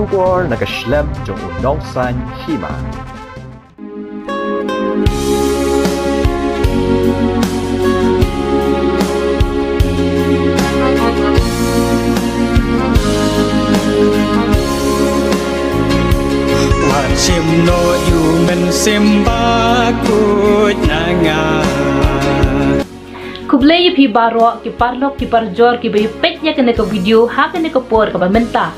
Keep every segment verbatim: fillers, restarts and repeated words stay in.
Khubor na ka shlem jong u Nongsaiñ Hima. Wat shim noh ïa u mynsiem bakhuid na nga. Khublei ïa phi baroh ki paralok ki parajor kiba ïa peit ïa kane ka video ha kane ka por kaba mynta.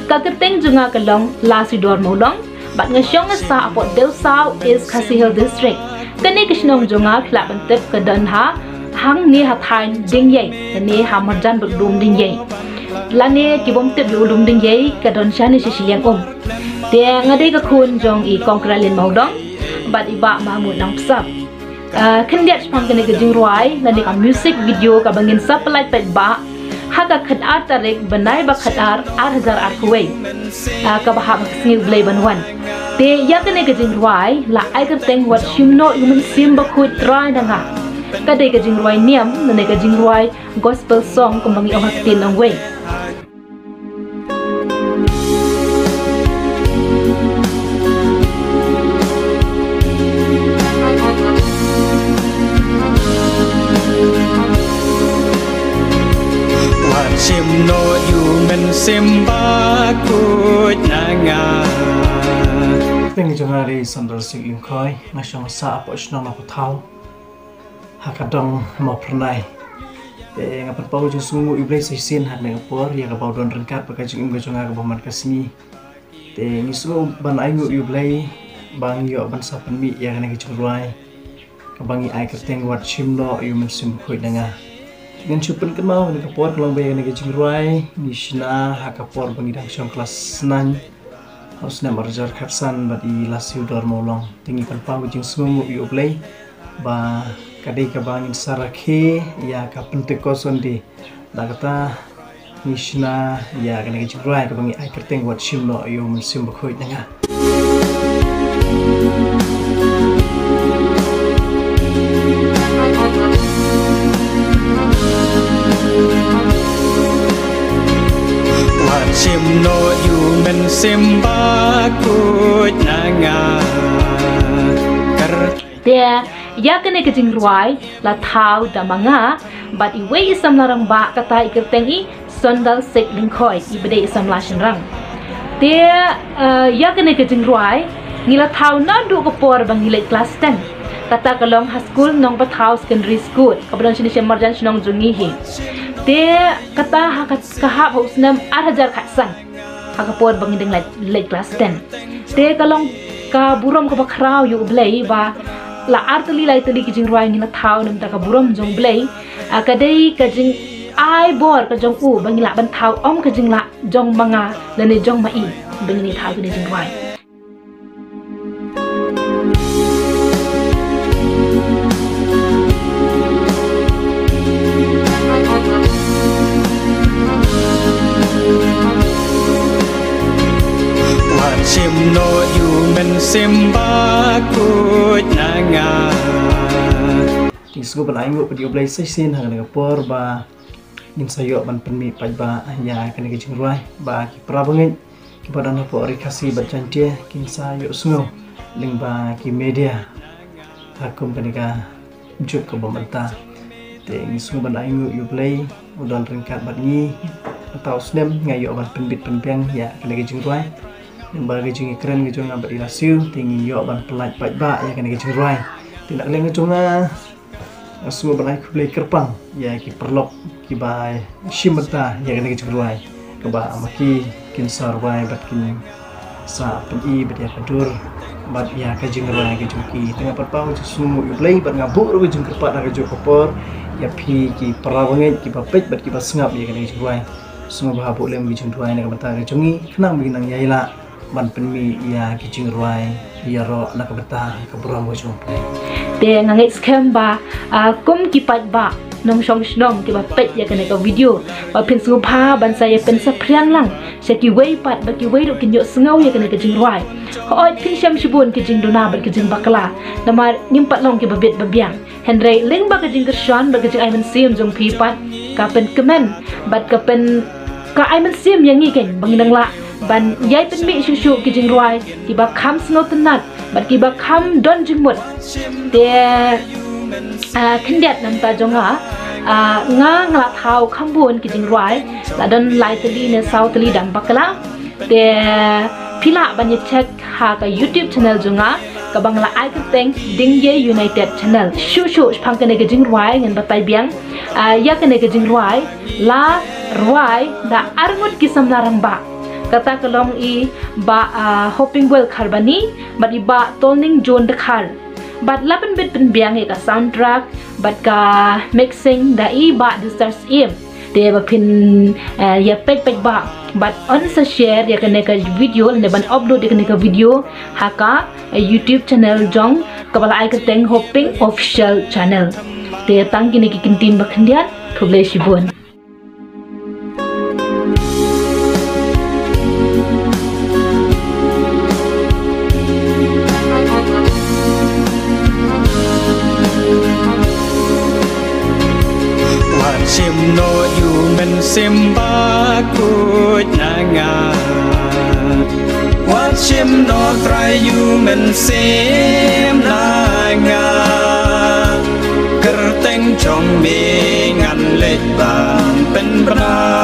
Ka kyrteng jong nga ka long Lasiedor Mawlong bad nga shong nga sah hapoh Dewsaw, East Khasi Hills District. Kane ka shnong jong nga phi lah ban tip ka don ha hangne ha thaiñ Diengiei, kane ha marjan bad u lum Diengiei. Lane ki bym tip ïa u lum Diengiei ka don shane sha shiliang um. Te nga dei ka khun jong i Kong Kralin Mawdong bad i Bah Mahmud Nongbsap. Ah, khyndiat shaphang kane ka jingrwai lane ka music video kaba ngin sa pyllait paidbah ha ka khatar tarik bnai ba khatar ar hajar arphew wei. Ah, kaba hap ha ka sngi U Blei ban wan. Te ïa kane ka jingrwai la ai kyrteng Wat shim noh ïa u mynsiem bakhuid Trai na nga. Ka dei ka jingrwai niam lane ka jingrwai gospel song kumba ngi ong ha ktien nongwei. Wat shim noh ïa u mynsiem bakhuid na nga. Kyrteng jong nga dei Sandal Sik Lyngkhoi, nga shong sah hapoh shnong Nongpathaw ha ka dong Mawphyrnai. Te nga pynpaw ka jingsngewnguh ïa U Blei sa shisien ha kane ka por ïa kaba u don ryngkat bad ka jingim ka jong nga kaba man ka sngi. Te ngi sngew ban ainguh ïa U Blei ba ngi ïoh ban sa pynmih ïa kane ka jingrwai kaba ngi ai kyrteng Wat shim noh ïa u mynsiem bakhuid na nga. Ngan shu pynkynmaw, kane ka por ka long ba ïa kane ka jingrwai ngi shna ha ka por ba ngi dang shong klas nine ha u snem ar hajar khatsan bad i Lasiedor Mawlong. Te ngi pynpaw ka jingsngewnguh ïa U Blei ba ka dei kaba ngin sa rakhe ïa ka Pentecost Sunday. Da kata ngi shna ïa kane ka jingrwai kaba ngi ai kyrteng Wat shim noh ïa u mynsiem bakhuid na nga. Wat shim noh ïa u mynsiem bakhuid na nga. Kyrteng Te ïa kane ka jingrwai la thaw da ma nga bad iwei i samla rangbah, kata i kyrteng i Sandal Sik Lyngkhoi, iba dei i samla shynrang. Te, eh, ïa kane ka jingrwai ngi la thaw naduh ka por ba ngi leit klas ten. Kata ka long ha skul Nongpathaw Secondary School kaba don shane sha marjan shnong jong ngi hi. Te kata ha ka, ka hap ha u snem ar hajar khatsan ha ka por ba ngi dang leit, leit klas ten. Te ka long ka burom kaba khraw ïa U Blei ba la ar tylli lai tylli ki jingrwai ngi la thaw namar ka burom jong U Blei. Ah, ka dei ka jingai bor ka jong u ba ngi lah ban thaw, ym ka jinglah jong ma nga lane jong ma i ba ngin ïa thaw kine ki jingrwai. Wat shim noh ïa u mynsiem bakhuid na nga. Ngi sngew ban ainguh pat ïa U Blei sa shisien ha kane ka por ba ngin sa ïoh ban pynmih paidbah ïa kane ka jingrwai ba ki para bangeit kiba don hapoh Ri Khasi bad Jaiñtia kin sa ïohsngew lyngba ki media ha kum kane ka juk kaba mynta. Te ngi sngew ban ainguh ïa U Blei u don ryngkat bad ngi. Mynta u snem nga ïoh ban pynbit pynbiang ïa kane ka jingrwai. Lyngba ka jingïakren ka jong nga bad i Lasiu te ngi ïoh ban pyllait paidbah ïa kane ka jingrwai. Te na ka liang ka jong nga nga sngew ban ai khublei kyrpang ïa ki paralok kiba shim bynta ïa kane ka jingrwai kaba ma ki kin sa rwai bad kin sa pyni bad ïa ka dur bad ïa ka jingrwai ka jong ki. Te nga pynpaw ka jingsngewnguh ïa U Blei bad nga buh ruh ka jingkyrpad ha kajuh ka por ïa phi ki para bangeit kiba peit bad kiba sngap ïa kane ka jingrwai. Sngewbha buh lem ka jingduwai na ka bynta ka jong ngi khnang ba ngin nang ïai lah ban pynmih ïa ki jingrwai ïaroh na ka bynta ka burom ka jong U Blei. Te nga ngeit skhem ba, ah, kum ki paidbah nongshong shnong kiba peit ïa kane ka video ba phin sngewbha ban sa ïa pynsaphriang lang sha kiwei pat ba kiwei ruh kin ïohsngew ïa kane ka jingrwai. Hooid phin shem shibun ki jingduna bad ki jingbakla namar ngim pat long kiba bit ba biang. Hynrei lyngba ka jingkyrshan bad ka jingai mynsiem jong phi pat ka pynkmen bad ka pyn, ka ai mynsiem ïa ngi kein ba ngin nang lah ban ïai pynmih shuh shuh ki jingrwai kiba kham sngewtynnat bad kiba kham don jingmut. Te, ah, khyndiat na ka bynta jong nga, ah, nga nga la thaw kham bun ki jingrwai, la don lai tylli ne saw tylli dang bakla. Te phi lah ban ïa check ha ka YouTube channel jong nga, kaba nga la ai kyrteng Dingye United Channel. Shuh shuh shaphang kane ka jingrwai ngan batai biang, ah, ïa kane ka jingrwai la rwai da arngut ki samla rangbah. Kata ka long i Bah, ah, Hoping Well Kharbani bad i Bah Tolning John Dkhar. Bad la pynbit pynbiang ïa ka soundtrack bad ka mixing da i Bah Discharge Im. Te ba phin, eh, ïa peit peit ba bad yn sa share ïa kane ka video ne ban upload ïa kane ka video ha ka, eh, YouTube channel jong kaba la ai kyrteng Hoping Official Channel. Te tang kine ki kyntien ba khyndiat, khublei shibun. Wat shim noh ïa u Mynsiem Bakhuid na nga. Wat shim noh Trai ïa u Mynsiem na nga. Kyrteng jong me ngan leit ban pynbna.